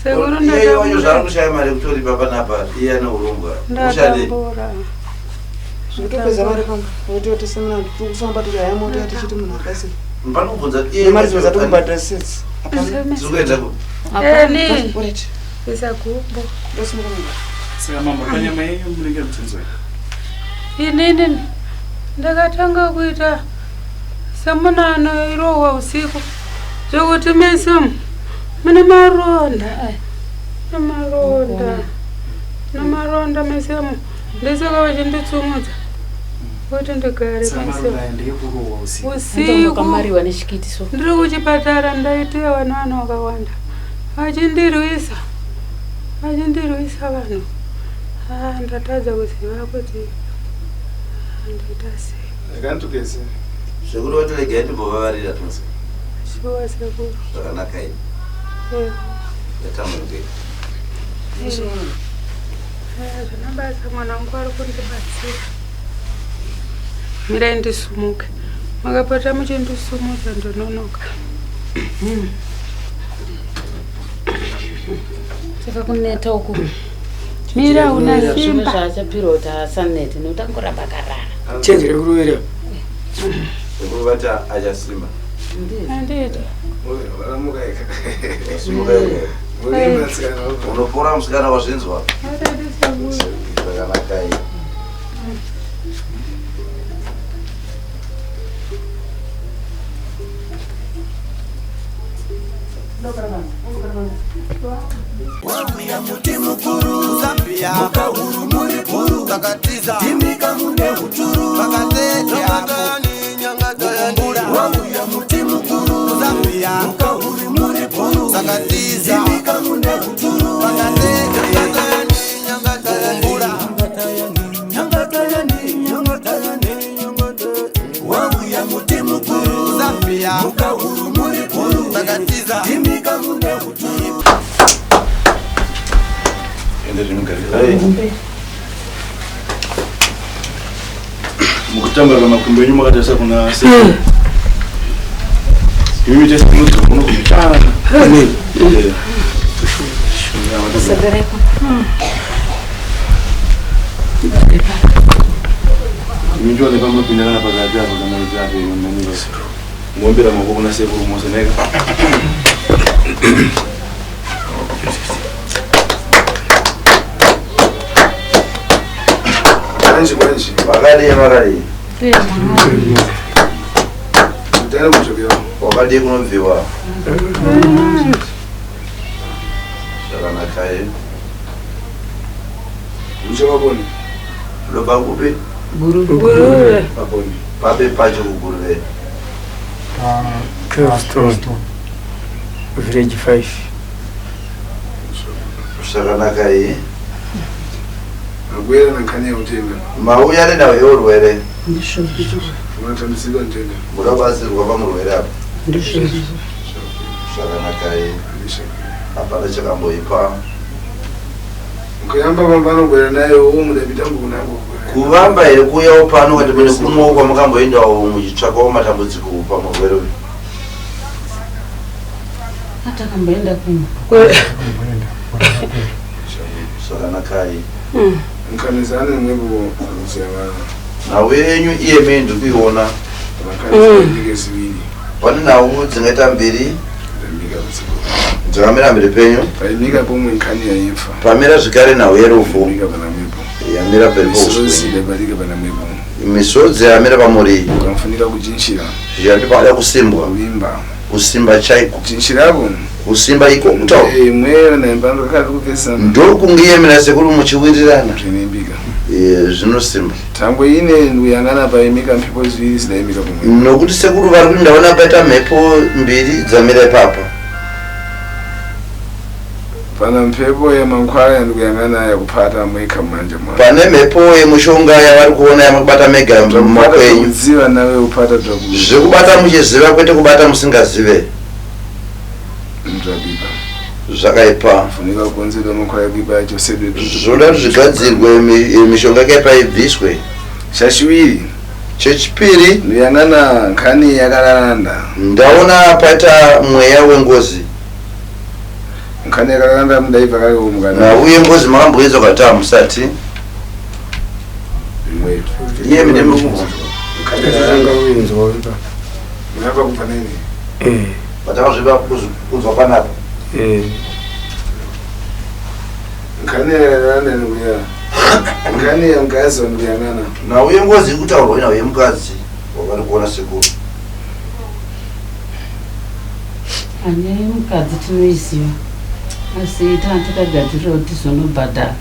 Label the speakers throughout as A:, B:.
A: Sekuru
B: Iye wacho zvaari
A: ndatambura.
B: kushaya mari yekutoripa panapa iye ane urombwa. Ushande.
A: Ndatambura.
C: Zvekutopedza mari pamba nokuti yotesemera tiri kufamba tiri haya mota tichiti munhu akasira
B: Panobvunza iye
C: nemari dzimwe dzatokubhadhara sets hapana.
B: Tiri kuenda ku
A: Eni.
C: Alright.
A: Isa gumbo.
C: Ndosimuka mumba.
D: Saka mambo panyama yenyu munenge muchinzwei?
A: Inini ndakatanga kuita semunhu anoirohwa usiku zvekuti meso umu mune maronda aya nemaronda nemaronda meso umu ndisaka vachinditsumudza kuti ndigare
D: Saka
A: meso
D: maronda aya ndeyekurohwa usiku.
A: usiku
E: Kamariwa nechikiti so.
A: Ndiri kuchipatara ndaitewa nevanhu vakawanda vachindirwisa vachindirwisa vanhu. Ah, ndatadza kuziva kuti ndoita sei.
D: Yakanditukese.
B: Sekuru vati regai timbovavarira tose.
A: Shuwa sekuru.
B: Zvakanaka ini.
A: Eh,
B: Yatambuke.
A: eh, zvina basa mwana wangu ari kundibatsira. Mirai ndisumuke. Makapota muchindisumudza ndononoka.
E: Saka kuneta uku.
A: Mira una
E: Zvimwe
A: simba.
E: zvaachapirwa kuti asanete nekuti angoramba akarara.
F: Chenjere kurovera.
B: Sekuru vati achasimba.
A: Handiti.
D: Waramuka eka.
B: Simuka ega.
D: Murimba tsikana wabva.
B: Unopora musikana wazvinzwa.
A: Handiti sekuru.
B: Zvakanaka ini.
G: Ende zvimugarira. Mukutambura makumbo enyu makatarisa kuna sekuru. Imi tese munodzoka muno kuchana.
E: Sebereko.
G: Imi ndione pamunopinda kana pakati apo kana kuti apo imi munenge. Muombera maoko kuna sekuru mose neka.
D: Kwanji kwanji.
B: Vakadii vakadii.
D: Mutare kuchokera.
B: Wakadii kunobviwa. Zvakanaka ini.
D: Uchavaponi.
B: Ndobva kupi?
A: Guruve.
D: Paponi.
B: Papi pacho kuGuruve.
F: 12 stone. Village 5.
B: Zvakanaka iyi.
D: Magwera nankhani yakutenga.
B: Mauya nenhau yeurwere.
D: Unatambisika ntenga.
B: Muda kubatsirwa pamurwere apa. Zvakanaka iyi. Hapana chakamboipa.
D: Mukayamba pamba anogwera naye uwo mudapita mbukunako.
B: Kuvamba here kuuyawo pano kati mune kumwewo kwamukamboendawo muchitsvakawo matambudziko pamurwere uyu.
E: Atakamboenda kumwe.
B: Zvakanaka iyi.
D: Nkanizane mwepo kusiyana.
B: Nhau yenyu iye mene ndiri kuiona.
D: Vakanizane ziwiri.
B: Pane nhau dzingaita mbiri
D: Ndamika kutsiko.
B: dzakamira mberi penyu.
D: Paimika pomwe nkhani yaimfa.
B: Pamira zvekare nhau yerufu
D: Ndamika pana mwepo.
B: yamira peri
D: Misodzi
B: pousu.
D: idabalika pana mwepo.
B: Misodzi yamira pamuri
D: Ukamfunika kuchinchira.
B: zvichati kusimbwa.
D: Kuimba.
B: Kusimba chaiko.
D: Kuchinchirako.
B: Kusimba iko kutaura.
D: Imwe naimba ndakati kupesana.
B: Ndokunge yemira sekuru muchiwirirana.
D: Zvinoimbika.
B: Zvinosimba.
D: Tangwe ine ndikuyangana paimika mhepo ziwiri zidaimika pomwe.
B: Nokuti sekuru vari kuti ndaona paita mhepo mbiri dzamira ipapa.
D: Pana mhepo yemankwara yandikuyangana yakupata mweka manje mwa.
B: Pane mhepo yemushonga yavari kuona yamakubata mega mumaoko enyu.
D: Kuziva nawe upata zvaku.
B: Zvekubata muchiziva kwete kubata musingazive.
D: Zvakuipa.
B: Zvakaipa.
D: Funika kukonzerwa mankwara yakuipa yacho sedwe.
B: Zvoda kuti zvigadzirwe mishonga yakaipa ibviswe.
D: Chachiviri.
B: Chechipiri.
D: Ndikuyangana nkhani yakararanda.
B: Ndaona paita mweya wengozi.
D: Nkhani yakalanda mudaibva kale mukana.
B: Na uye ngozi makamboedza ukati hamusati. Iye mine mukubvunzwa.
F: Ndakatanga kuinzwa ipa.
D: Munabva kubva nini?
F: Eh.
B: Patakazviva kunzwa panapa.
F: Eh.
D: Nkhani yakalanda ndikuya. Nkhani yamukadzi wandikuyang'ana.
B: Na uye ngozi iri kutaurwa inawo yemukadzi wavari kuona sekuru.
E: Anyaya yemukadzi tinoiziva asi tanga takagadzirira kuti tizonobhadhara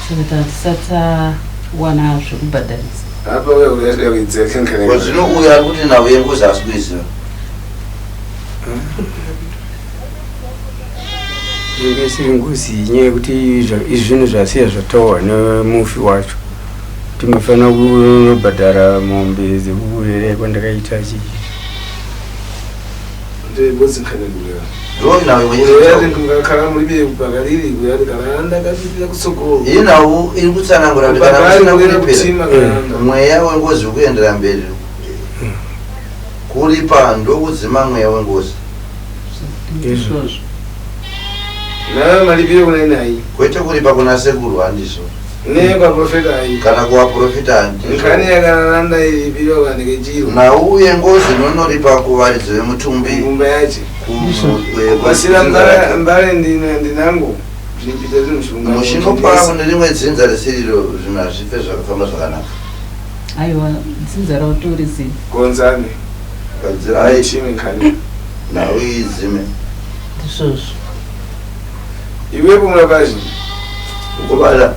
E: saka tanga tisati tawana zvekubhadharisa.
D: Apa uya uya nkhani.
B: Ko zvino uyo ari kuti nhau yengozi haasi kuiziva.
F: Inenge isiri ngozi inyaya yekuti izvi zvinhu zvasiya zvataurwa nemufi wacho kuti mufanira kunobhadhara mombe dzekukurerei kwandakaita chii.
D: Ndebodzi nkhani ndikuya.
B: Ndo nhau yengozi.
D: Kala mulibe pakalili kuyati kalanda kapitira kutsogolo.
B: Iyi nhau iri kutsanangura kuti kana
D: Pakali
B: musina
D: kulera
B: kuripira
D: kutima kalanda.
B: mweya wengozi uri kuendera mberi. Kuripa ndokudzima mweya wengozi.
E: Ndizvozvo.
D: Nayo malipiro kuna inayi.
B: Kwete kuripa kuna sekuru handizvo.
D: Ne kwa profeta ayi.
B: Kana kuvaprofita handizvo.
D: Nkhani yakalanda ilipiro kandikechiro.
B: Nhau yengozi inonoripa kuvaridzi vemutumbi.
D: Ngumba yache.
B: Ku-
D: Pasira
B: kudzinza rake.
D: mbale ndinango. Zvinipita zvinhu shunga.
B: Muchinopa kune rimwe dzinza risiriro zvinhu hazvife zvakafamba zvakanaka.
E: Aiwa dzinza rautoriziva.
D: Gonzani.
B: Gadzirai
D: Chimwe nkhani.
B: nhau idzime.
E: Ndizvozvo.
D: Iwepo murakazi.
B: Mukomana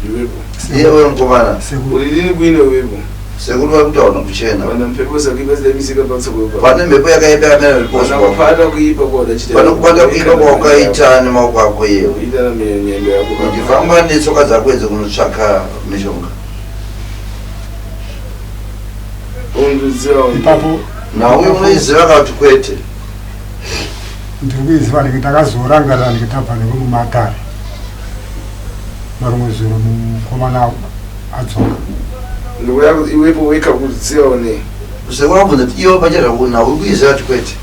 D: Iwepo.
B: iyewe mukomana
D: Ulilini kwine iwepo.
B: sekuru vari kutaura kuchena.
D: Vana mpepo sakuipa zidamisika patsogolo pako.
B: Pane mhepo yakaipa yakamera
D: Pana
B: riposwa.
D: kupata kuipa kwaudachita.
B: Pane kupata kuipa kwaukaita nemaoko ako iyewe.
D: Kuita na minyendo yako.
B: Uchifamba netsoka dzako idzi kunotsvaka mishonga.
D: Undudziwa.
H: Ipapo
B: Nhau iyi unoiziva kana kuti kwete.
H: Ndiri kuiziva nekuti ndakazorangarira nekuti tabva nekumumatare marimwe zuro mukomana adzoka.
D: Ndikuya iwepo weka kudziwa une.
B: Sekuru vabvunza kuti iwe pachezvako nhau uri kuiziva kuti kwete.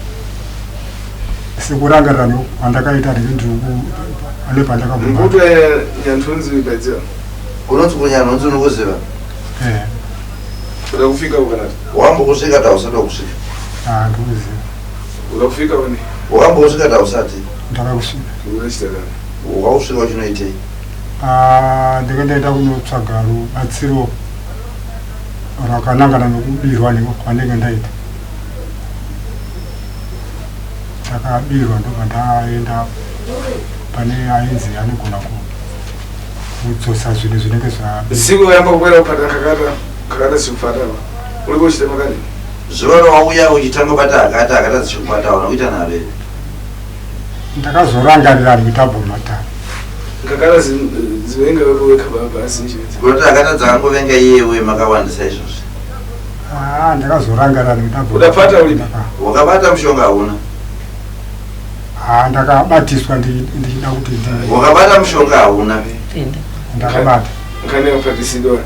H: Sekurangarira kwandakaita ndiri ndiri pane pandakabva.
D: Mbuto nyantunzi uibadziwa.
B: Kunonzi kunyanhunzi unokuziva.
H: Eh,
D: Uda kufika ukanati.
B: Wambokusvika tausati wakusvika.
H: ah, ndikuziva.
D: Uda kufika une.
B: Wakambokusvika tausati.
H: Ndakakusvika.
D: Unachita kana.
B: Wakakusvika uchinoitei?
H: Ah, ndenge ndaenda kunotsvaga rubatsiro rwakanangana nokubirwa neko kwandenge ndaita. Ndakabirwa ndobva ndaenda pane ainzi anogona kudzosa zvinhu zvinenge zva
D: Siku yamba kukwera kupata kakata kakata sikupata. Uri kuchita makani.
B: Zuva rawauya uchitanga kubata hakata hakata dzichikubata hauna kuita nharo here?
H: Ndakazorangarira nekuti tabva mumatare.
D: Kakata zivenga wepo weka baba asinjeti.
B: Kunoti hakata dzakangovenga iyewe makawandisa izvozvi.
H: Ah, ndakazorangarira nekuti tabva
D: Udapata uripi?
B: Wakabata mushonga hauna.
H: Ah, ndakabatiswa ndichida kuti
B: Wakabata mushonga hauna.
E: Tenda.
H: Ndakabata.
D: Nkhani yakupatisidwa.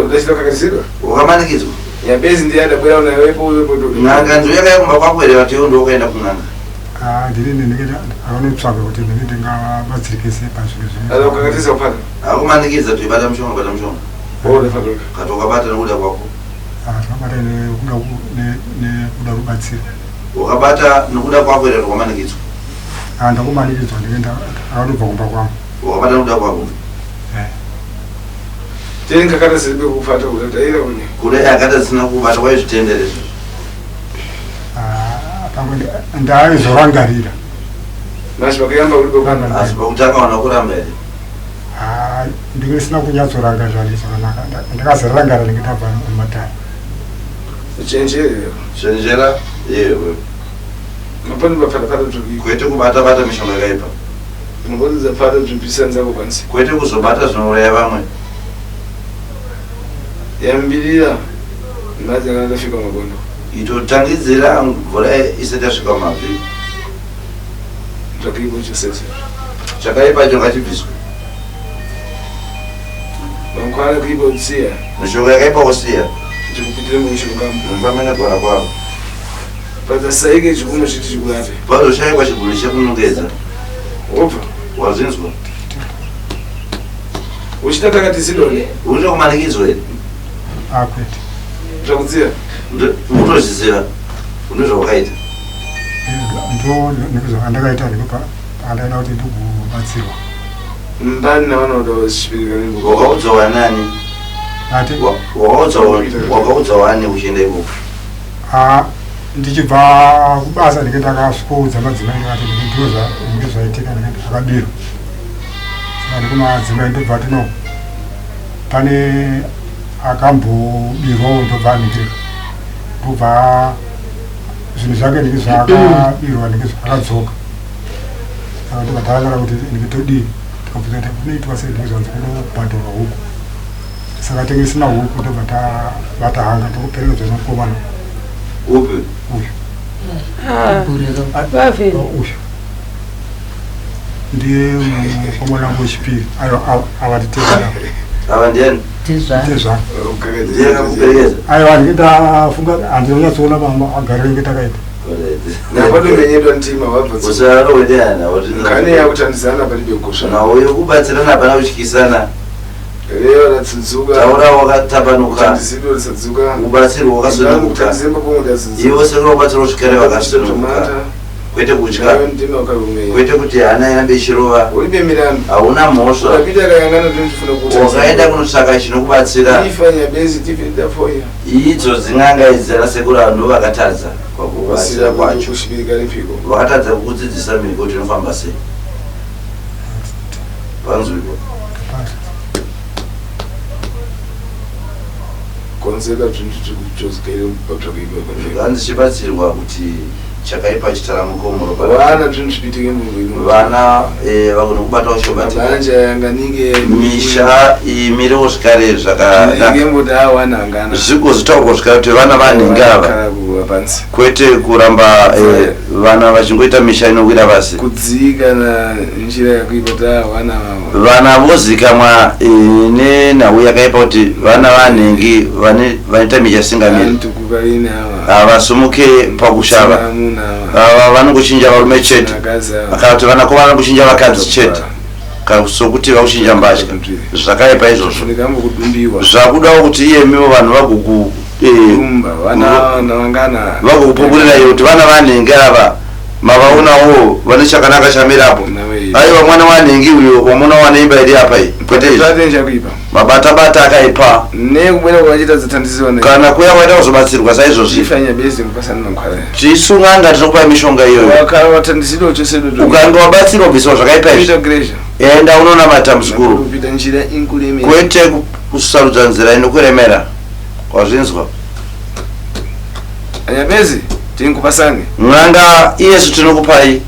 D: Udachita kukakatisidwa?
B: Wakamanikidzwa.
D: Nyambezi ndiye adabwera una wepo wepo ndo.
B: N'anga ndiyo yakauya kumba kwako here vati iwe ndiwe wakaenda kun'anga.
H: Ah, ndini ndinenge ndakanotsvaga kuti ndinenge ndingabatsirike sei pazvinhu zvinenge
D: Ada kukakatisa kupata.
B: Akumanikidza kuti bata mushonga bata mushonga.
D: Ode pata.
B: Kati wakabata nekuda kwako.
H: Ah, ndakabata nekuda nekuda rubatsiro.
B: Wakabata nekuda kwako here kuti wakamanikidzwa.
H: Ah, ndakumanikidzwa ndinenge ndakanobva kumba kwangu.
B: Wakabata nekuda kwako.
H: Eh.
D: Teni kakata ziribe kupata kutataira une.
B: Kudai hakata dzisina kubata waizvitendera izvozvo.
H: Ah, pamwe ndaizorangarira.
D: Masi pakuyamba uri
H: kwekana.
B: Asi pakutanga wana kuramba here?
H: Ah, ndinge ndisina kunyatsorangarira zvakanaka. Ndakazorangarira ndinge ndabva mumatare.
D: Chenjere.
B: Chenjera yewe.
D: Mapani mapata pata dzviki.
B: Kwete kubata bata mishonga yakaipa.
D: Ngozi dzapata dzvipisa nzako kwanzi.
B: Kwete kuzobata zvinouraya vamwe.
D: Yambirira. Madzi akasvika magondo.
B: Itotangidzira mvura isati yasvika mumabvi.
D: Zvakaipa chosese.
B: Chakaipa icho ngachibviswe.
D: Mangwana kuipa utsiya.
B: Mishonga yakaipa usiya.
D: Ndikupitire mushonga.
B: Mufambe negwara kwaro.
D: Pazasaike chikuno chiti chikurape.
B: Pazoshaikwa chigunwe chekunongedza.
D: Wobva.
B: Wazvinzwa?
D: Uchita takati zidone.
B: Unoita kumanikidzwa here?
H: Ah, kwete.
D: Zvakudziya.
B: Unotozviziva. Une zvawakaita.
H: Ndo ndakaita ndikupa pandaida kuti ndikubatsirwa.
D: Ndani navanoda kuchipirika nembuka.
B: Wakaudza wanani?
H: Ati?
B: Wakaudza wakaudza wani uchienda ikoko?
H: Ah, ndichibva kubasa ndike ndakasvikoudza madzimai ndikati ndizvo zvaitika ndikati akabirwa. Saka ndikumadzimai ndobva tino pane akambobirwawo ndobva aningirika ndobva zvinhu zvake ndike zvaakabirwa ndike zvakadzoka. Saka ndobva tarangarira kuti ndike todii tikabvunza kuti kunoitwa sei ndike zvanzi kunobhadharwa huku. Saka tenge tisina huku ndobva tabata hanga ndokuperekedzwa nemukomana
B: Upi?
H: uyu.
A: Vavheni.
H: Uyu ndiye mukomana wangu wechipiri aiwa avatitezera
B: Ava ndiani?
E: Tezvara.
H: tezvara
B: Ndiye akakuperekedza?
H: aiwa ndike ndafunga handinonyatsoona magariro enge takaita
D: Napadomenyedwa ndima wabva.
B: Usararo wendiana.
D: Kane yakutandizana palibe kugosva.
B: Nhau yekubatsirana hapana kutyisana.
D: Reva ratsudzuka.
B: Taura wakatabanuka.
D: Kutandizidwa ratsadzuka.
B: Ubatsirwa wakasununguka.
D: Kutandizemba kumwe ratsadzuka.
B: Ivo sekuru ubatsirwa kusvikira vakasununguka. Kwete kutya.
D: Ndima wakarumeya.
B: Kwete kuti hana irambe ichirova.
D: Ulibe milandu.
B: Hauna mhosva.
D: Ukapita kayangana tinofuna kuti.
B: Wakaenda kunotsvaka chinokubatsira.
D: Ifa nyabezi tife ndafoya.
B: Idzo dzin'anga idzi dzana sekuru ava ndo vakatadza pakubatsira kwacho.
D: Kushipirika nepiko.
B: Vakatadza kukudzidzisa mhiko kuti inofamba sei. Panzwiko.
D: Konzeka zvinhu zvozikaire patsvakuipa.
B: Hanzi chibatsirwa kuti chakaipa chitaramuko muropa.
D: Vana zvinhu zvipitike munhu.
B: Vana vagone kubata ushobatika.
D: Mabanja yanganike.
B: Misha imirewo zvekare zvakanaka.
D: Ngemboti awana angana.
B: Zvigozvitaurwa zvekare kuti vana vanhingi ava
D: Pansi.
B: kwete kuramba vana vachingoita misha inowira pasi.
D: Kudzika na njira yakuipa tawana
B: Vana vozikamwa nenhau yakaipa kuti vana vanhingi vanoita misha isingamiri.
D: Antukukalini ava.
B: Havasumuke pakushava.
D: Amuna ava.
B: Ava vanongochinja varume chete.
D: Vakadzi ava.
B: Kana kuti vanakomana vanokuchinja vakadzi chete. Kana sokuti vakuchinja mbatya. Zvakaipa izvozvo.
D: Funika kudumbiwa.
B: Zvakudawo kuti iyemiwo vanhu vagoku
D: Dumba vana vangana.
B: vagokupupurirai kuti vana vanhingi ava mavaonawo vane chakanaka chamirapo. Aiwa mwana wanhingi uyo wamuna wane imba iri apa iyi. Kwete izvi.
D: Tate chakuipa.
B: Mabata bata akaipa.
D: Nekubwera kwachita dzatandisiwa ne.
B: Kana kuya kwaita kuzobatsirwa saizvozvi.
D: Ifa nyabezi kupasana mankwara.
B: Tisu n'anga tinokupa mishonga iyoyo.
D: Wakara watandisiwa chosedo.
B: Ukange wabatsirwa bviswa zvakaipa izvi.
D: Kuita greja.
B: Enda unonamata muzukuru.
D: Kupita njira inkulemera.
B: Kwete kusarudza nzira inokuremera. Wazvinzwa?
D: Anyabezi tinkupasane.
B: N'anga iyesu tinokupai.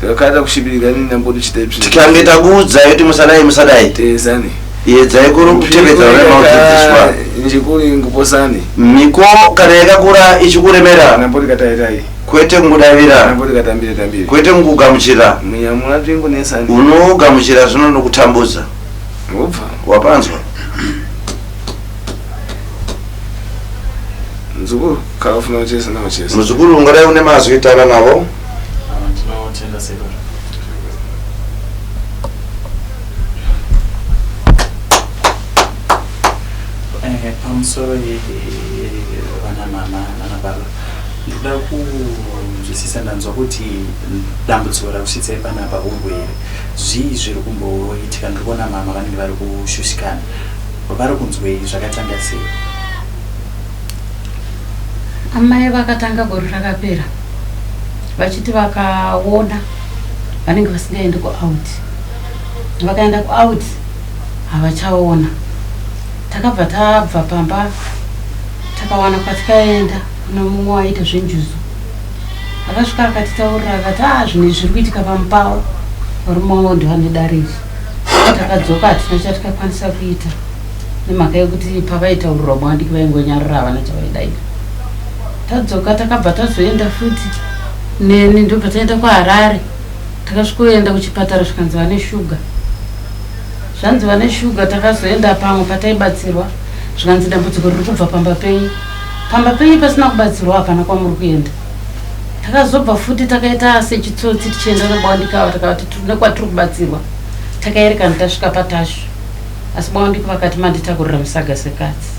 D: Takakata kushibirika nini namboti chitepsi.
B: Tikange takuudzai kuti musadai musadai.
D: Tezani.
B: Yedzai kuri kutevedza rema udzidziswa.
D: Njikuli nkuposane.
B: Miko kana yakakura ichikuremera.
D: Namboti kataitai.
B: Kwete kungudavira.
D: Namboti katambire tambire.
B: Kwete kungugamuchira.
D: Munyamula tinkunesani.
B: Unogamuchira zvino nokutambudza.
D: Ubva.
B: Wapanzwa?
D: Mzukuru kafuna kuchesa nakuchesa.
B: Muzukuru ungadai une mazwi taura navo.
I: Tinotenda sekuru. Pamusoro vana mama nana baba ndoda kunzwisisa ndanzwa kuti dambudziko rakusvitsai panapa urwere zvii zviri kumboitika ndiri kuona mama vanenge vari kushushikana vari kunzwei zvakatanga sei
E: Amai vakatanga gore rakapera vachiti vakaona vanenge vasingaendi kuout. Vakaenda kuout havachaona. Takabva tabva pamba takawana kwatikaenda kuna mumwe waiita zvenjuzu. Akasvika akatitaurira akati ah zvinhu izvi zviri kuitika pamupavo varume wavo ndivane dare iri. Takadzoka hatina chatikakwanisa kuita nemhaka yekuti pavaitaurirwa mwadiki vaingonyarara havana chavaidaira. Tadzoka takabva tazoenda futi neni ndobva taenda kuHarare. Takasvikoenda kuchipatara zvikanzi vane shuga. Zvanzi vane shuga takazoenda pamwe pataibatsirwa zvikanzi dambudziko riri kubva pamba penyu. Pamba penyu pasina kubatsirwa hapana kwamuri kuenda. Takazobva futi takaita sechitsotsi tichienda nabawandikava, takavati nekwatiri kubatsirwa. Takaerekana tasvika paTashu, asi bawandiki vakati manditakurira musaga sekatsi.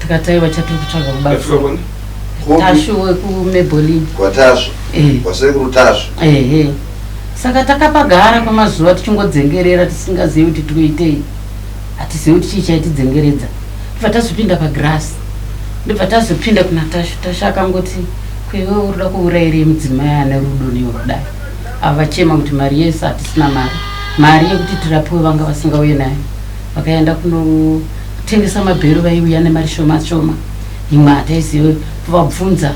E: Tikati aiwa, chatiri kutsvaga kubatsirwa. Tashu wekuMebolini.
B: KwaTashu? Kwasekuru Tashu?
E: Ehe. Saka takapagara kwemazuva tichingodzengerera, tisingazivi kuti tikuitei, hatizivi kuti chii chaitidzengeredza. Ndibva tazopinda pagrasi, ndibva tazopinda kuna Tashu. Tashu akangoti, kuiwe uri kuda kuurayirei mudzimai ane rudo newe kudai? Ava vachema kuti mari yese hatisina mari, mari yekuti tirapiwe vanga vasingauye nayo. Vakaenda kunotengesa mabhero, vaiuya nemari shoma shoma, imwe hataizive kuvabvunza,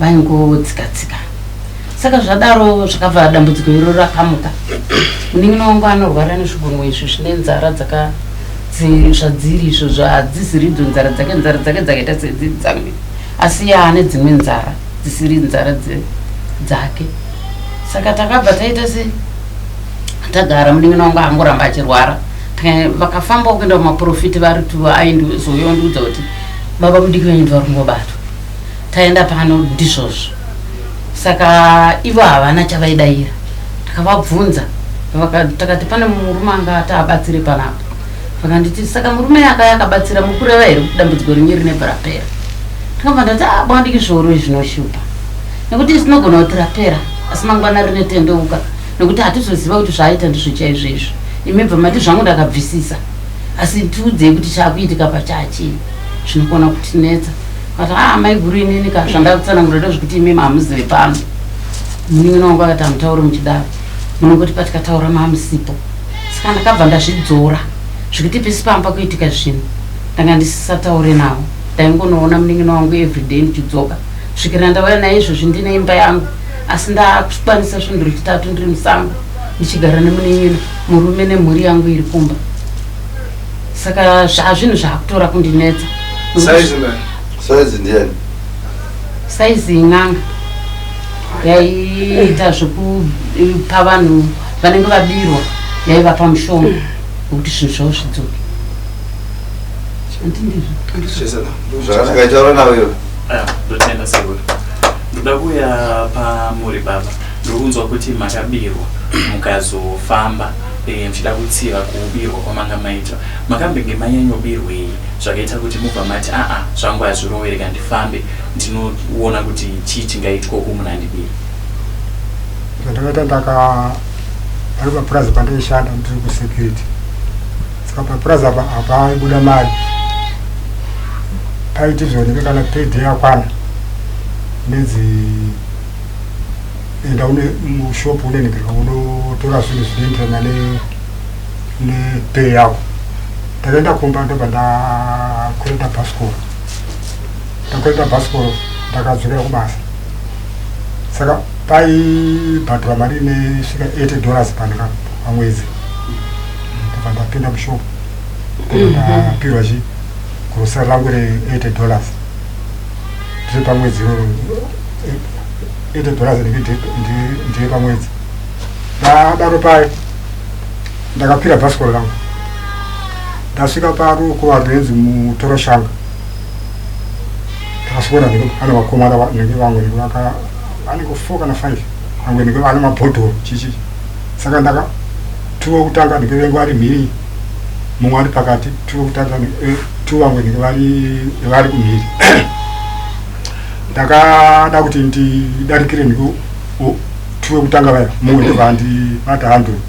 E: vaingotsika-tsika. Saka zvadaro zvakabva dambudziko iro rakamuka. Munin'ina wangu anorwara nezvigunwe izvi zvine nzara dzaka zvadziri izvo, hadzisiri idzo nzara dzake, nzara dzake dzakaita sedzidzi dzamwe, asi iye ane dzimwe nzara dzisiri nzara dzake. Saka takabva taita se tagara, munin'ina wangu angoramba achirwara. Vakafamba kuenda kumaprofiti vari tu, aindizouya undiudza kuti baba mudiki venyu ndivari kungobatwa, taenda pano ndizvozvo. Saka ivo havana chavaidayira. Takavabvunza, takati pane murume anga ati abatsire panapa. Vakanditi, saka murume akaya akabatsira, mukureva here kuti dambudziko rinye rinebva rapera? Ndakabva ndati, a bwandiki, zvioro izvi zvinoshupa, nekuti tinogona kuti rapera asi mangwana rinetendeuka, nekuti hatizoziva kuti zvaaita ndizvo chaizvo izvo. Imibva mati zvangu ndakabvisisa, asi tiudzei kuti chaakuitika pachachii zvinokona kutinetsa. Kati, a maiguru, inini ka zvandakutsanangura ndezvekuti imimi hamuzive pano. Munin'ina wangu akati, hamutauri muchidaro, munongoti patikataura maamusipo. Saka ndakabva ndazvidzora zvekuti pesi pamba kuitika zvinhu ndanga ndisisataure navo. Ndaingonoona munin'ina wangu everyday ndichidzoka, svikira ndauya naizvozvi ndine imba yangu, asi ndakukwanisa svondo rechitatu ndiri musango ndichigara nemunin'ina murume nemhuri yangu iri kumba. Saka zvazvinhu zvaakutora kundinetsa.
D: Saizi ndani?
B: Saizi ndiani?
E: Saizi in'anga yaiita zvekupa vanhu vanenge vabirwa, yaivapa mushonga wekuti zvinhu zvavo zvidzoke. Handindizvo?
B: Zvakanaka, itaura nawo iwe.
I: Ndotenda sekuru. Ndoda kuuya pamuri baba. Ndiri kunzwa kuti makabirwa, mukazofamba muchida kutsiva kubirwa kwamanga maitwa. Makambenge manyanyobirwei zvakaita kuti mubva mati, aa, zvangu hazvirovereka, ndifambe ndinoona kuti chii chingaitwa uku munhu andibira?
H: Zvandakaita, ndaka pari papurazi pandaishanda ndiri kusecurity. Saka papurazi apa hapaibuda mari, paiti zvoneke kana payday yakwana nedzi enda une mushopu uneningirwa unotora zvinhu zvinoenderana nepay yako. Ndakaenda kumba, ndobva ndakwereta bhasikoro. Ndakwereta bhasikoro, ndakadzokera kubasa. Saka paibhadhura mari inesvika $80 pano pamwedzi. Ndobva ndapinda mushopu, ndobva ndapirwa chi grocery rangu re$80 ndiri pamwedzi iroro. $80 ndiri pamwedzi. Ndadaro pai ndakakwira bhasikoro rangu, ndasvika parukuva runenzi Mutoroshanga. Ndakasvikona ndenge pane vakomana nenge vamwe nenge vaka vanenge four kana five, vamwe nenge vane mabhodhoro chichi. Saka ndaka two wekutanga ndenge vengu vari mhiri, mumwe ari pakati, two wekutanga, two vamwe nenge vari kumhiri. Ndakada kuti ndidarikire ndiko two wekutanga vaya, mumwe ndobva andibata handuru.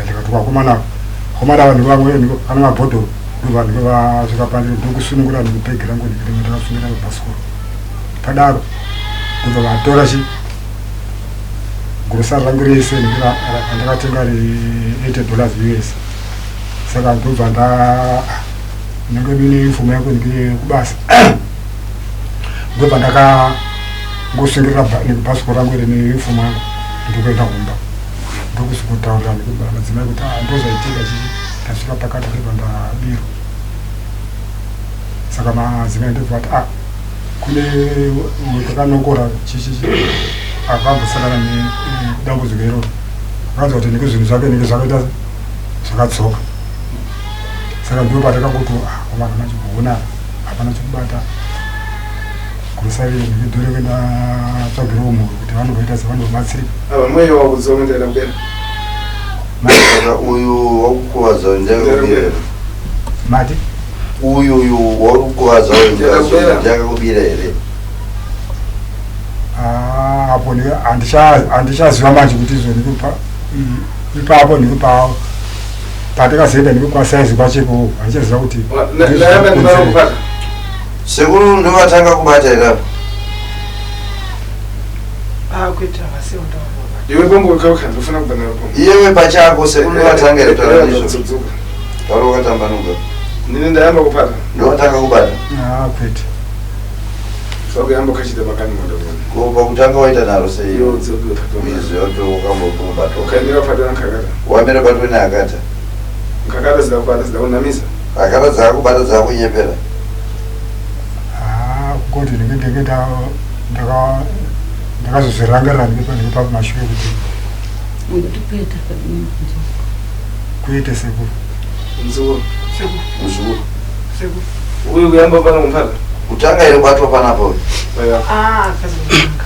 H: Ndikati vakomana, vakomana ava ndivamwe vane mabhodhoro, ndobva ndike vasvika pandiri, ndokusunungura ndikubhegi rangu ndikati ndakasungira pabhasikoro. Padaro ndobva vatora chi grocery rangu rese randakatenga re$80 US. Saka ndobva nda ndinenge ndine uniform yangu ndike kubasa, ndobva ndakangosungirira bhasikoro rangu iri neuniform yangu, ndokuenda kumba, ndokusvikotaurira madzimai kuti, "Ah, ndozvaitika chichi, ndasvika pakati ndobva ndabirwa." Saka madzimai ndobva vati, ah, kune wetakanokora chichi akambosangana nedambudziko iroro, akanzwa kuti neke zvinhu zvake neke zvakaita zvakadzoka. Saka ndo patakangoti, ah, komana, manje kuona hapana chekubata. Grocery ndidore ndatsvagirawo mhuri kuti vanomboita sevanobatsirika.
D: Ava mweya wakudzoka ndaenda kubera.
B: Saka uyu wakukuvadza uyu ndiakakubira here?
H: Mati?
B: Uyu uyu wakukuvadza uyu ndiakakubira here?
H: Ah, apo handichaziva manje kuti izvo ndikupa ipapo ndikupa patakazoenda ndikukwasaizi kwacheko handichaziva kuti
B: Sekuru ndovatanga kubata here apa?
C: Ah, kuita vasiwo ndavo.
D: Iwe bombo kauka ndofana kubva naro pombo.
B: Iyewe pachako sekuru ndovatanga here kutaura ndizvo?
D: Dzoka.
B: Taura wakatambanuka.
D: Ndini ndayamba kupata.
B: Ndovatanga kubata.
H: Ah, kwete.
D: Zvakuyamba ukachita makani mwanda kuona.
B: Ko pakutanga waita naro sei?
D: Iwe udzoke upata.
B: Izvo yoto ukambokubatwa.
D: Ukaimira upata nankakata.
B: Wamira batwe neakata.
D: Nkakata zida kubata zida kunamisa.
B: Akata dzakakubata dzakunyepera.
H: Ah, kungoti ndinge ndinge ndaka ndakazozvirangarira ndiri pamashure kuti
E: Ngokuti kuita
H: kuite sekuru.
D: Mzukuru.
C: Sekuru.
B: Mzukuru.
C: Sekuru.
D: Uyu kuyamba pano kumphata.
B: Kutanga here kubatwa panapo uyu?
C: Ah, akazi kutanga.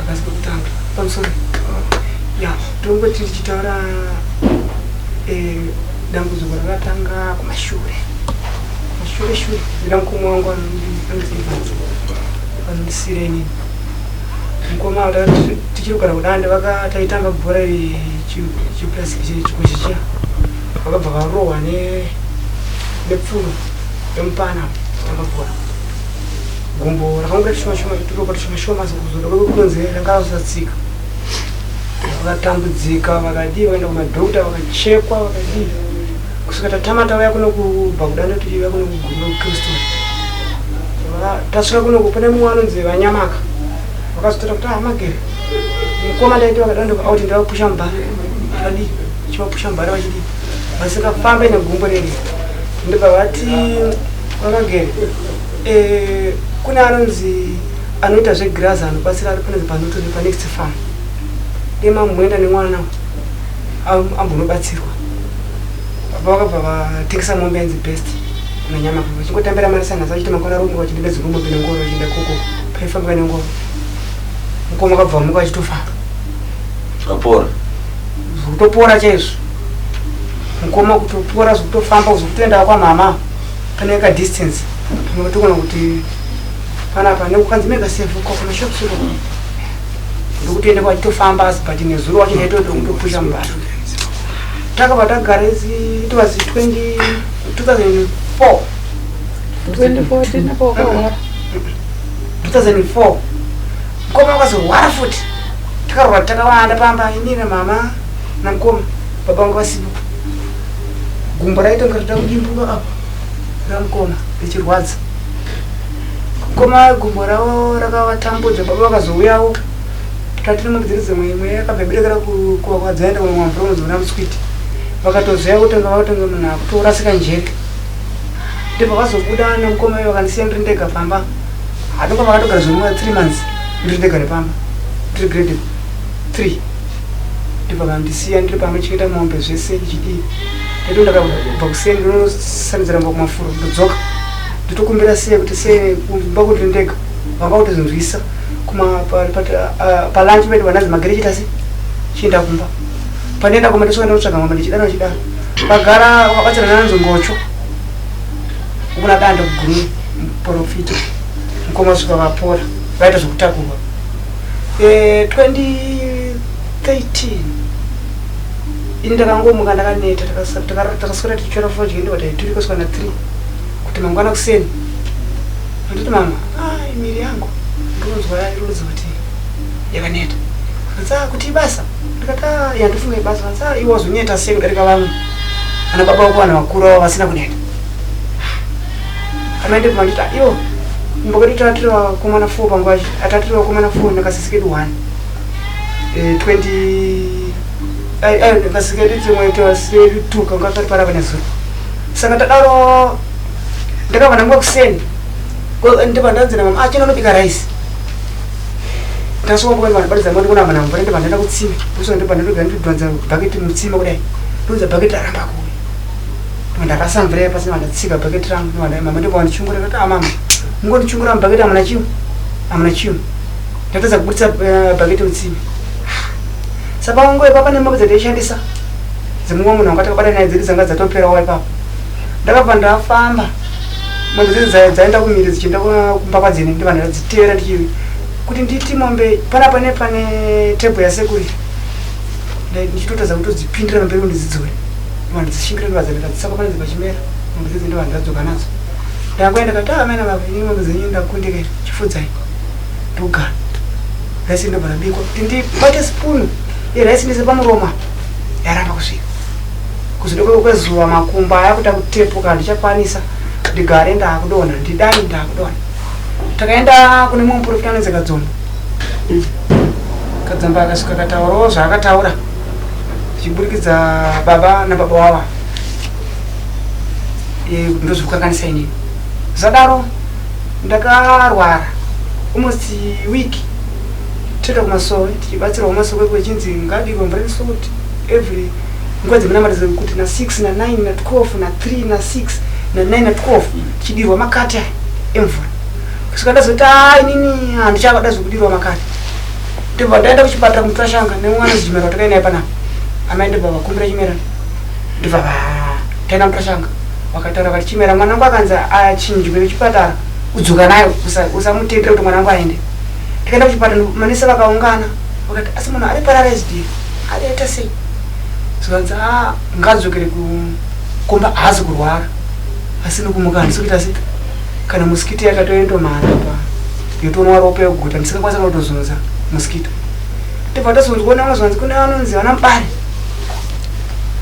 C: Akazi kutanga. Pamusoro. Ya, tongoti tichitaura eh dambudziko rakatanga kumashure. Kumashure shure. Ndina mukoma wangu anonzi anondisira inini. Mukoma ava tichiri kugara kudande vakataitamba bhora chiplastic chikochi chiya. Vakabva varohwa nepfuno yemupana tamba bhora. Gumbo rakangoita shoma shoma turopa tushoma shoma kuzoda kunze ranga razosatsika. Vakatambudzika vakadii vakaenda kumadhokta vakachekwa vakadii kusvika tatama tauya kuno kubva kudande tichiuya kuno kuguru kukingston. Tasvika kuno pane mumwe anonzi vanyamaka vakazotora kuti ah magere mukoma ndaiti vakadande auti ndavapusha mubhara vadii chivapusha mubhara vachidii vasingafambe negumbo reri ndobva vati vakagere eh, kune anonzi anoita zvegirazi anobatsira ari panonzi panotori panext farm dema muenda nemwana ambonobatsirwa baba vakabva vatengesa mombe yanzi best nanyama vachingotambira mari sanhasi vachiti mangwana romuka vachienda dzimwe nengoro vachienda koko paifambika nengoro mukoma akabva vamuka vachitofamba
B: Apora.
C: Zvekutopora chaizvo mukoma kutopora zvekutofamba zvekutoenda kwamama pane ka distance pamwe togona kuti panapa nekukanzi mega safe uko kumashops uko ndokutoenda kwachitofamba asi but nezuro wacho ndaitoda kutopusha mubara takabva tagara isi it was 20 2004
A: 2014 apo wakarwara.
C: 2004 mukoma wakazorwara futi takarwara takawanda pamba inini mama namukoma baba vangu vasipo gumbo raita kunge rida kudimbuka apa ramukoma richirwadza mukoma gumbo ravo rakavatambudza baba vakazouyawo tatiri mombe dziri dzimwe imwe yakabva yaberekera kwadzaenda kumwe mvura unonzi muswiti vakatozoya kutonga vakutonga munhu akutorasika njere ndibva vazobuda namukoma ivo vakandisiya ndiri ndega pamba hatonga vakatogara zvemuma 3 months ndiri ndega nepamba ndiri grade 3 ndibva vandisiya ndiri pamba ndichiita mombe zvese ndichidii ndaito ndakabva kuseni ndinosandidzira mba kumafuro ndodzoka ndotokumbira sei kuti sei kumba kuti ndiri ndega vanga kutozonzwisa kuma palanchi pedu vananzi magere chita sei chienda kumba pandienda kumba ndosvika ndotsvaga mama ndichidaro ndichidaro vagara vakabatsirana nanzi ngocho kuna danda kuguru muprofita mukoma svika vapora vaita zvekutakurwa 2013 ini ndakangomuka ndakaneta takaswera tichityora fodya ndobva taituri kusvika na 3 kuti mangwana kuseni anditi mama ai miri yangu ndinonzwa ironza kuti yakaneta akanzi "Ah, kuti ibasa ndikati "Ah, ya ndofunga ibasa akanzi "Ah, iwe wazoneta sei kudarika vamwe ana baba vako vanhu vakuru avo vasina kuneta amaende kumanditi "Ah, iwo kumba kwedu tatiri vakomana 4 panguva atatiri vakomana 4 nakasisi kedu 1 20 kasisi kedu trimwe kasisi kedu 2 kanga kari parapa nezuro saka tadaro ndakabva ndanguva kuseni ndibva ndanzi namama ah chino unobika rice ndasvika kumba ndibva mwana kuna mana mvura ndibva ndaenda kutsime ndosvika ndibva ndoga ndidhonza bhaketi mutsime kudai ndonza bhaketi raramba kuuya ndibva ndarasa mvura iya pasi ndibva ndatsika bhaketi rangu ndibva mama ndibva wandichungura ndati ah mama Mungondichungura mubhaketi hamuna chimwe, hamuna chimwe. Ndatadza kubudisa bhaketi mutsime. Saka panguva ipapo pane mombe dzataishandisa dzemumwe munhu wanga takabata naye dzedu dzanga dzatoperawo ipapo. Ndakabva ndafamba mombe dzedu dzaenda kumhiri dzichienda kumba kwadzine ndibva ndadzitevera ndichi kuti nditi mombe panapa nepane tebho yasekuru ndichitotadza kutodzipindira pamberi kuti ndidzidzore. Ndibva ndadzishingira ndibva ndadzisaka panonzi pachimera mombe dzedzi ndibva ndadzoka nadzo. Ndakuenda ndikati ah amai nababa ini mombe dzenyu ndakundika chifudzai ndogara. Rice ndobva rabikwa kuti ndibate spoon yerice ndise pamuromo apa yaramba kusvika kuzodoka kwezuva makumbo aya kuita kutepuka handichakwanisa ndigare ndaakudonha ndidai ndaakudonha takaenda kune mumwe muprofita anonzi kadzomba kadzomba akasvika akataurawo zvaakataura zvichiburikidza baba nababa wava ndozvikukanganisa inini zvadaro Ndakarwara almost week toenda kumasowe tichibatsirwa kumasowe kwechinzi ngabikwe mvura nesalt every nguva dzemunamata kuti na 6 na 9 na 12 na 3 na 6 na 9 na 12 tichidirwa makati aya emvura kusvika ndazoti a inini handichada zvekudirwa makati ndobva ndaenda kuchipatara kumutrashanga nemwana chimera watakainaye panapa amai ndobva vakumbira chimera ndobva taenda mutrashanga Vakataura vati Chimera mwanangu akanzi achinjwe nechipatara udzoka nayo usamutendere kuti mwanangu aende. Tikaenda kuchipatara manesi vakaungana vakati asi munhu ari paralyzed here ariita sei? Zvikanzi ah ngaadzokere kumba haazi kurwara asi nokumuka handisi kuita sei kana mosquito yakatoendomhara pa yotonwa ropa yoguta ndisingakwanisa kana kutozunza mosquito. Tobva tazonzwa vanonzi kune vanonzi vana Mbare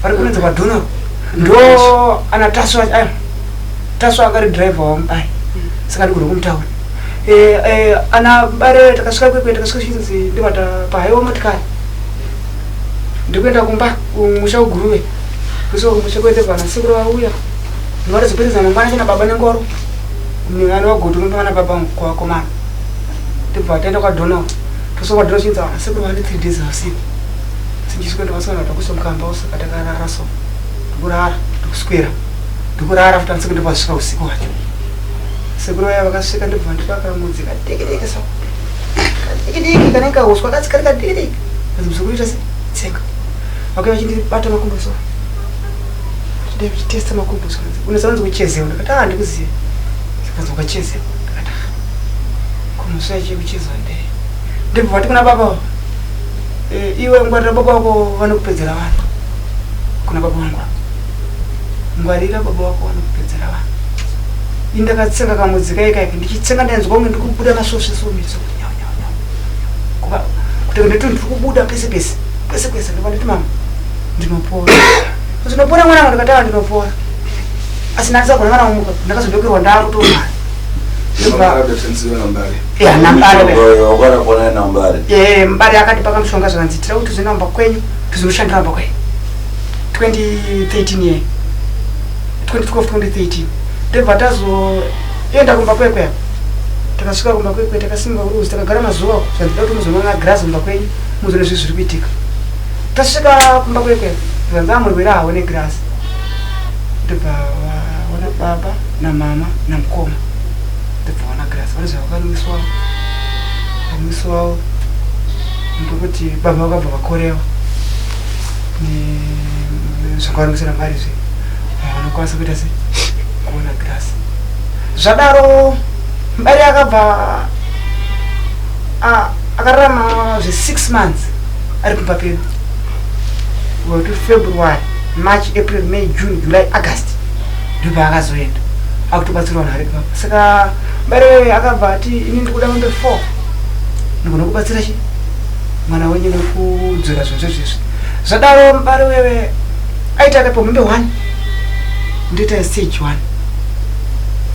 C: vari kunonzi kwadhonoro ndo ana taswa ayo taswa akari driver wamubai saka ndigona kumutaura eh, eh, ana bare takasvika kwekwe takasvika chinzi ndibata pahaiwa motikari ndikuenda kumba kumusha kuguruve kusvika kumusha kuende vana sekuru vauya ndivatozoperedza mangwana chena baba nengoro vana vagoto unopa vana baba kuvakomana ndibva taenda kwadonald tosvika kwadonald chinzi vana sekuru vane 3 days vasipo Sindiswera ndakaswera ndakusomukamba usaka takarara so ndikurara ndikuswera ndikurara futi ansekuru ndopasvika usiku wacho sekuru vaya vakasvika ndobva vandipa kamudzi kadiki diki so kadiki diki kanenge kahuswa kasi kari kadiki diki kanzi muzukuru ita se tsenga vakauya vachindibata makumbo so vachidai vachitesta makumbo so kanzi unosanzi kuchezewa ndakati ah ndikuziva kanzi ukachezewa ndakati ah kumuswa chekuchezewa ndee ndobva vati kuna baba Eh, iwe ngwarira baba wako vanokupedzera vanhu kuna baba vangu ngwarira baba wako vanokupedzera vanhu ini ndakatsenga kamudzi kaikaika ndichitsenga ndainzwa kunge ndikubuda masvosve somiso kuti nditi ndiri kubuda pese pese pese pese ndobva nditi mama ndinopora ndinopora mwana wangu ndikataura ndinopora asi ndandisagona mwana wangu ndakazodokerwa ndakutomara Mbare akati pakamushonga zvakanzi tira kuti tizoenda kumba kwenyu tizonoshandira kumba kwenyu 2013 ye 2012 2013 ndobva tazoenda kumba kwekwe apo takasvika kumba kwekwe takasimuka kuruzi takagara mazuva zvanzi da kuti muzonoona girazi kumba kwenyu muzoone zvinhu zviri kuitika tasvika kumba kwekwe zvanzi amurwere haone girazi ndobva vaona baba namama namukoma ndobva vaona girazi vane zvavakanwiswawo vanwiswawo ndokuti baba vakabva vakorewa zvakavanwisira mari zve vanokwanisa kuita se kuona girazi zvadaro mbari akabva akararama zve 6 months ari kumba pedu February March, April, May, June, July, August ndopaakazoenda akutobatsirwa vanhu vari papa saka bare akabva ati ini ndikuda mombe 4 ndigona kubatsira chi mwana wenyu nekudzora zvinhu zvezvezvi zvadaro mubare wewe aita akapiwa mombe 1 ndoita stage 1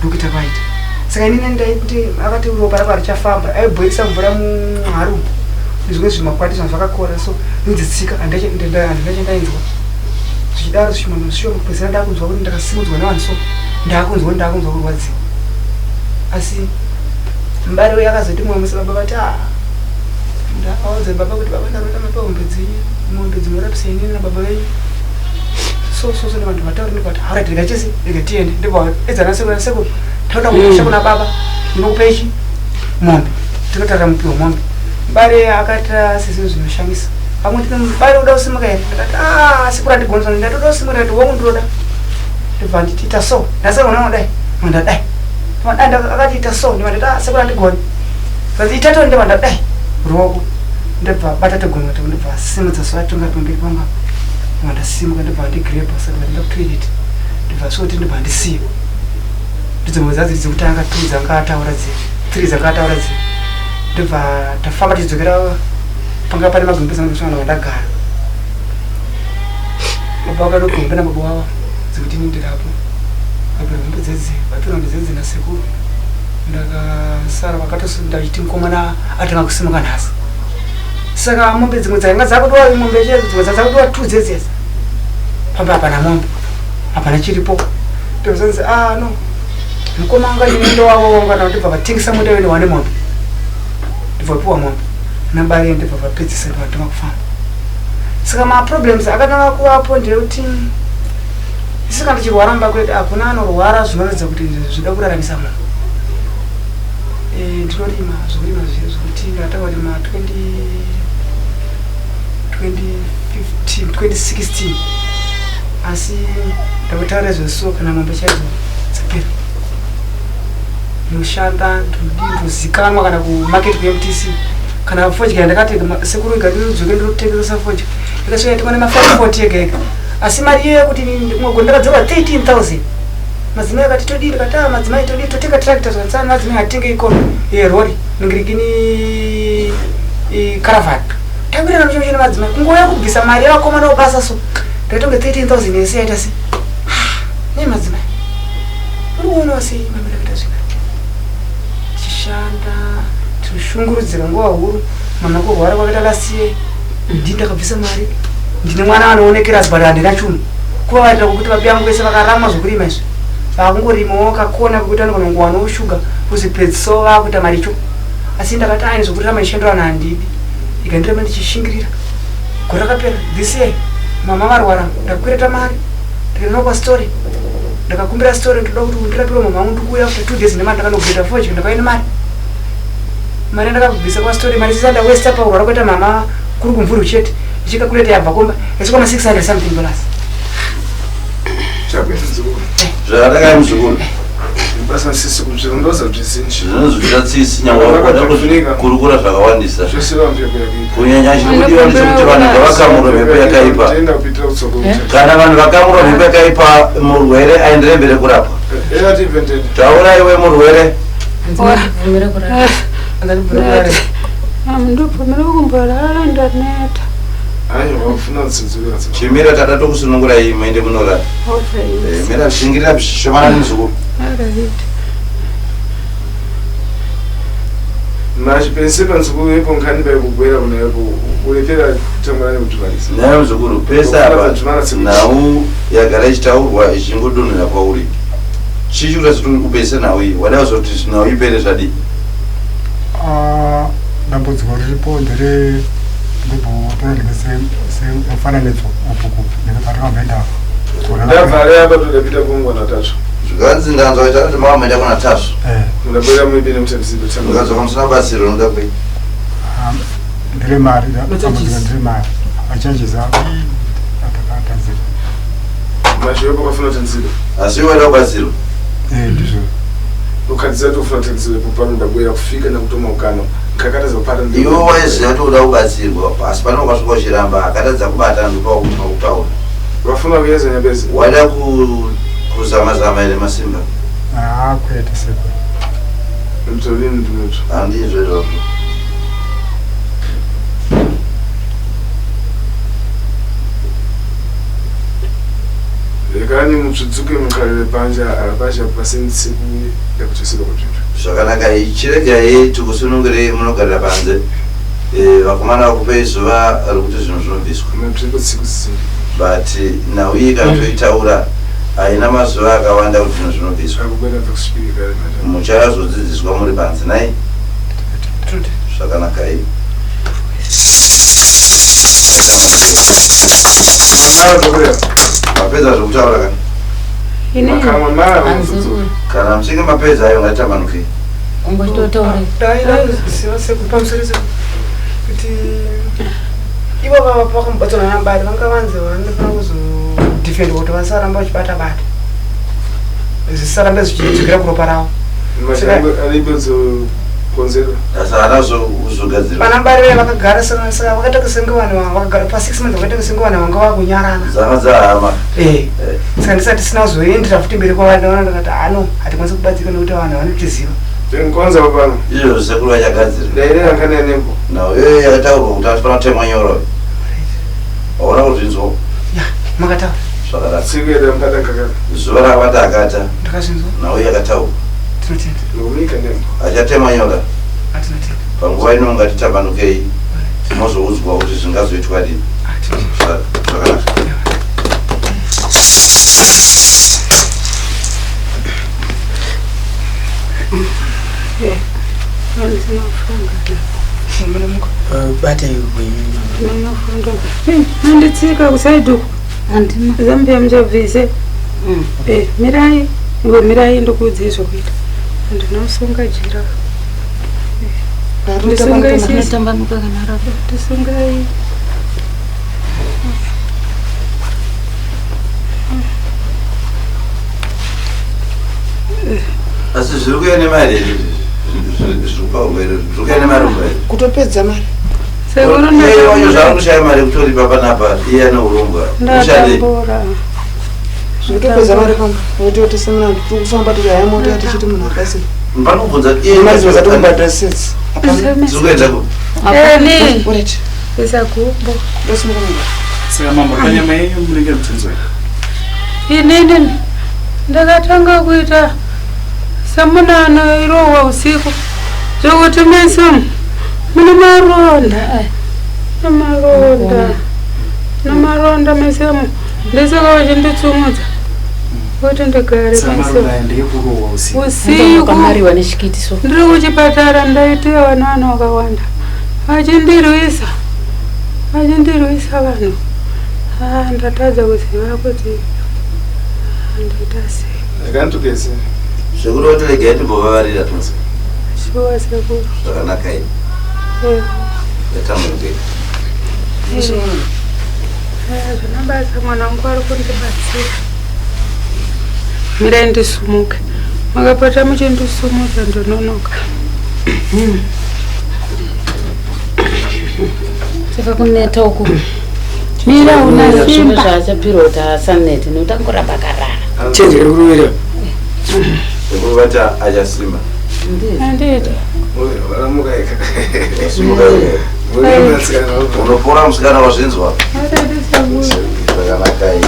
C: ndokuita kwaita saka inini ndaiti akati ropa rako harichafamba aibhoilisa mvura muharumu nezvimwe zvimakwati zvanga zvakakora so ndodzitsika handina chandainzwa zvichidaro zvishoma nezvishoma kupedzisira ndakunzwa kuti ndakasimudzwa nevanhu so ndakunzwa ndakunzwa kurwadziwa asi mubari uyo akazoti mumwe musi baba vati ah, ndakaudza baba kuti baba ndarota mapa mombe dzenyu mombe dzinorapisa inini nababa venyu so so so nevanhu vatauri ndikati alright rega chese rega tiende ndibva edza nasekuru nasekuru Tauda kumusha kuna baba ndinokupa ichi mombe. Tinotarira mupiwa mombe. Bare akaita sezvinhu zvinoshamisa. Pamwe tine bare uda kusimuka here? Ndakati ah sekuru andigonesa ndatoda kusimuka ndati wangu ndinoda. Ndobva nditi ita so. Ndasara unaona dai. Ndadai. Akati ita so ndibva ndati ah sekuru andigoni. Kanzi ita to ndibva ndadai. Ruoko. Ndobva bata togona kuti ndobva simudza so atonga pamberi pangu. Ndobva ndasimuka ndobva ndigrabha saka ndaenda kutoilet. Ndobva so kuti ndobva ndisiya. Ndidzo mombe dzadzi dzekutanga two dzanga ataura dziya. Three dzanga ataura dziya. Ndobva tafamba tichidzokera panga pane magumbezi angu ndosvika ndagara. Baba vakadogombe nababa wavo dzekuti ini ndirapo. Vapera mombe dzedzi, vapera mombe dzedzi nasekuru. Ndakasara vakatosunda vachiti mukomana atanga kusimuka nhasi. Saka mombe dzimwe dzanga dzakudiwa mombe chaidzo dzimwe dzanga dzakudiwa two dzedzi. Pamba hapana mombe. Hapana chiripo. Ndozonzi ah no. Mukoma wanga ane munda wavo wanga kana ndibva vatengesa munda wene wane mombe. Ndibva vapiwa mombe. Nabare ndibva vapedzisa ndibva vatanga kufamba. Saka maproblems akatanga kuvapo ndeyekuti isu kana tichirwara mumba kwedu hakuna anorwara zvinoratidza kuti zvinoda kuraramisa munhu. Eh, ndinorima zvokurima zviya zvekuti ndakatanga kurima 2015 2016 asi ndakutaura zvesuo kana mombe chaidzo dzapera ndinoshanda ndinodii ndozikanwa kana kumarket kuMTC kana fodya ndakati sekuru ega ndinodzoke ndinotengesa fodya ndakasvika ndikona ma 540 ega ega asi mari iyoyo yekuti umwe gore ndakadzorwa 13000 madzimai akati todii ndikati ah madzimai todii totenga tractor zvatsana madzimai atenge ikono yerori ningirikini caravan tawirana muchimwe madzimai kungouya kubvisa mari yevakomana vobasa so ndaitonge 13000 yese yaita se nei madzimai uri kuonawo sei mama ndakaita zvika tichishanda tinoshungurudzika nguva huru mama kurwara kwakaita last year ndini ndakabvisa mari ndine mwana anoonekera asi but handina chunhu kuva vaitira kwekuti vabi vangu vese vakaramwa zvekurima izvi vakungorimawo kakona kwekuti anogona kungowanawo shuga kuzipedzisawo vakuita maricho asi ndakati aini zvekurima ndichishandira handidi ikandiramba ndichishingirira gore rakapera this year mama varwara ndakakwereta mari ndikaenda kwastory ndakakumbira story ndoda kuti undirapire mama vangu ndikuuya after 2 days nemari ndakanogureta fodya ndakauya nemari mari yandakabvisa kwastory mari sisa ndawesta pakurwara kuita mama kuri kumvurwi chete ichikakuleta yabva kumba yasvika ma 600 something dollars
B: Zvakadai muzukuru.
D: Basa sisi kuzvirondoza zvizinji.
B: Zvinozwisa tsitsi nyangwe wakuda kurukura zvakawandisa. Kunyanya chiri kudiwa ndechekuti vanhu ngavakamurwe mhepo yakaipa. Kana vanhu vakamurwa mhepo yakaipa murwere aenderere mberi kurapwa. Taura iwe murwere.
A: Ndobvumira kumborara ndaneta.
B: Chimira tada tokusunungura iyi muende munorara. Eh, mira shingirira shomana nemuzukuru.
D: Machipense panzukuru ipo nkhani paikugwera kunayepo kulepera kutangana nekudzivanisa.
B: Naye muzukuru pese apa nhau yagara ichitaurwa ichingodonhera kwauri. Chii chikuita kuti upese nhau iyi? Wada kuzoti nhau ipere zvadii?
H: Ah, dambudziko riripo ndere ndimbotora ndike semufananidzo upuku ndikapatakambenda
D: Ndabva apa todapita kungwa natasva.
B: Zvikanzi ndanzwa kuti anoti mava maenda kuna Tasva.
D: Mundabwera muibe nemutambisiro tanga.
B: Ukadzoka musina batsiro unoda kuyi.
H: Ndere mari dambudziko ndere mari machanges atakatadzira
D: Mashure pakafuna tanziro.
B: Asi iwe wada kubatsirwa.
H: Ndizvo.
D: Ukadzidza tofuna tanziro popano ndabwera kufika nakutoma ukano. Nkakatadza kupata
B: Iwe waiziva kuti uda kubatsirwa asi pane wakasvika uchiramba akatadza kubata ndopautanga kutaura.
D: Vafuna kuyeza nyabezi.
B: Wada kuzama zama here masimba?
H: Ah, kwete sekuru.
D: Mtolini ndinotsva.
B: Handizvo izvozvo.
D: Rekani mutsvudzuke mukarire panja arapasha pasensiku yakucheseka kwazvinhu.
B: Zvakanaka chiregai tikusunungurei munogarira panze. Eh, vakomana vakupei zuva rekuti zvinhu zvinobviswa. But nhau iyi kana toitaura haina mazuva akawanda kuti zvinhu zvinobviswa. Muchazodzidziswa muri panze nai. Zvakanaka iyi. Mapedza zvekutaura kana?
D: Makamwa mara
E: Hanzi-
B: Kana muchinge mapedza ayo ngatitambanukei.
E: Ungochitotaure.
C: Ndaida kuziva sekupamusoro kuti ivo vakamubatsira nambari vanga vanzi vanofanira kuzodefenda kuti vasaramba vachibata bata zvisarambe zvichidzokera kuropa ravo.
D: Aribedzokonzera.
B: Asi haana kuzogadzirwa.
C: Vanambari vaya vakagara saka vakaita kusenge vanhu vakagara pa 6 months vakaita kusenge vanhu vanga vakunyarana.
B: Dzanga dzahama.
C: Eh. Saka ndisati tisina kuzoendera futi mberi kwavari ndaona ndakati ano hatikwanisi kubatsirika nekuti vanhu vanotiziva.
D: Kwanza pano.
B: Izvo sekuru vachagadzira.
D: Ndairera nkhani yanembo.
B: Nhau iyoyo yakataurwa kuti anofanira kutemwa nyoro. Hauna kuzvinzwa?
C: Ya, makataura.
B: Zvakanaka.
D: Tsikuenda mukata nkakata.
B: Zuva rakabata akata.
C: Ndakazvinzwa.
B: Nhau yakataurwa.
C: Tinotenda.
D: Nokumika nembo.
B: Achatemwa nyora.
C: Atinotenda.
B: Panguva ino ngatitambanukei. Mozoudzwa kuti zvingazoitwa rini. Zvakanaka.
A: Manditsika kusaidi uku zambia muchabvise. Mirai ngomirai ndikuudzei zvokuita. Ndinosunga jira. Ndisungai sisi.
E: Tambanuka kana rako.
A: Ndisungai.
B: Asi zviri kuuya nemari here zviri kupa urwere zviri kuuya nemari urwere?
C: Kutopedza mari.
A: Sekuru
B: Iye wacho zvaari kushaya mari yekutoripa panapa iye ane urongwa. Ushande.
A: ndatambura.
C: Zvekutopedza mari pamba. Nekuti tisemina tikufamba tiri haya mota tichiti munhu akasira.
B: Panobvunza iye
C: Mari dzimwe dzatokubhadhara sets.
B: Dziri kuenda ku
A: Eni.
C: Alright.
A: Isa gumbo.
C: Ndosimuka mumba.
I: Saka mambo panyama yenyu munenge muchinzwei?
A: Inini ndakatanga kuita semunhu anoirohwa usiku zvekuti meso mune maronda nemaronda nemaronda mesemo ndisaka vachinditsumudza kuti ndigare
I: Saka
A: meso
I: maronda aya ndeyekurohwa usiku.
A: usiku
E: Kamariwa nechikitiso.
A: ndiri kuchipatara ndaitewa nevanhu vakawanda vachindirwisa vachindirwisa vanhu. Ah, ndatadza kuziva kuti ndoita sei.
D: Akantukese.
B: Sekuru vati regai timbovavarira tose.
A: Shuwa sekuru.
B: Zvakanaka ini.
A: Eh.
B: Ngatambanukei.
A: Zvina basa mwana wangu ari kundibatsira. Mirai ndisumuke. Makapota muchindisumudza ndononoka.
E: Saka kuneta uku.
A: Mira una simba.
E: Zvaachapirwa kuti asanete nekuti angoramba akarara.
F: Chenje kari kurovera.
B: Sekuru vati achasimba.
A: Handiti.
D: Waramuka eka.
B: Wasimuka eka. Unopora musikana wazvinzwa.
A: Handiti sekuru.
B: Zvakanaka ini.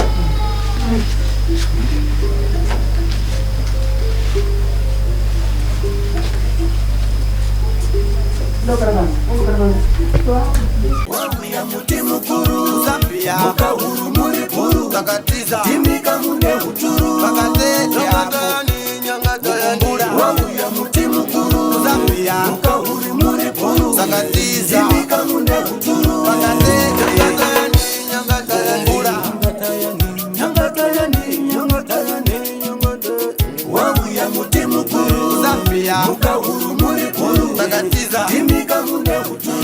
J: Zambia, muka huru muri bhuru, takatiza, imika mune uturu.